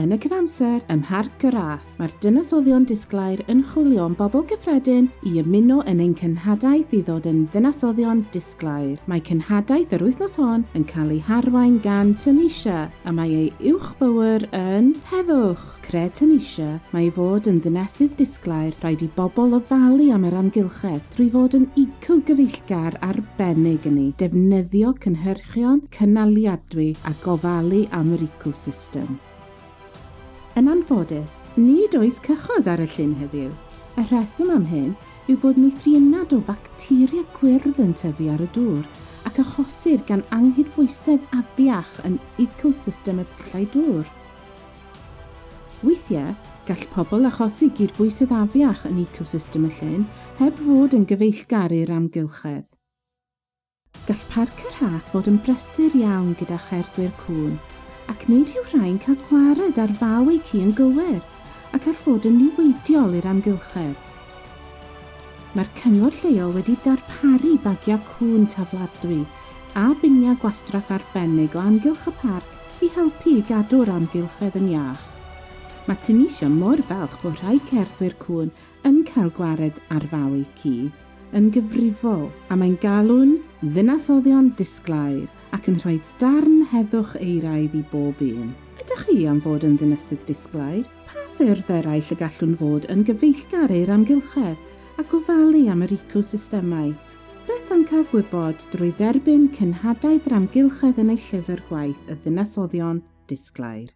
Yn y cyfamser, ym Mharc y Rhath, mae'r dinasyddion disglair yn chwilio am bobl gyffredin i ymuno yn ein cenhadaeth i ddod yn ddinasyddion disglair. Mae cenhadaeth yr wythnos hon yn cael ei harwain gan Tanisha, a mae ei uwchbywr yn heddwch. Cred Tanisha mai i fod yn ddinesydd disglair rhaid i bobl ofalu am yr amgylchedd drwy fod yn eco-gyfeillgar arbennig ynni, defnyddio cynhyrchion cynaliadwy a gofalu am yr ecosystem. Yn anffodus, nid oes cychod ar y llyn heddiw. Y rheswm am hyn yw bod meithrinad o facteria gwyrdd yn tyfu ar y dŵr ac achosir gan anghydbwysedd afiach yn ecosystem y pyllau dŵr. Weithiau, gall pobl achosi gydbwysedd afiach yn ecosystem y llyn heb fod yn gyfeillgar i'r amgylchedd. Gall Parc y Rhath fod yn brysur iawn gyda cherddwyr cŵn, ac nid yw rhai'n cael gwared ar faw eu ci yn gywir, a gall fod yn niweidiol i'r amgylchedd. Mae'r cyngor lleol wedi darparu bagiau cŵn tafladwy a biniau gwastraff arbennig o amgylch y parc i helpu i gadw'r amgylchedd yn iach. Mae Tunisia mor falch bod rhai cerddwyr cŵn yn cael gwared ar faw eu ci yn gyfrifol, a mae'n galw'n ddinasyddion disglair ac yn rhoi darn heddwch euraidd i bob un. Ydych chi am fod yn ddinesydd disglair? Pa ffyrdd eraill y gallwn fod yn gyfeillgar i'r amgylchedd a gofalu am yr ecosystemau? Beth am cael gwybod drwy dderbyn cenhadaeth yr amgylchedd yn ei llyfr gwaith Y Ddinasyddion Disglair?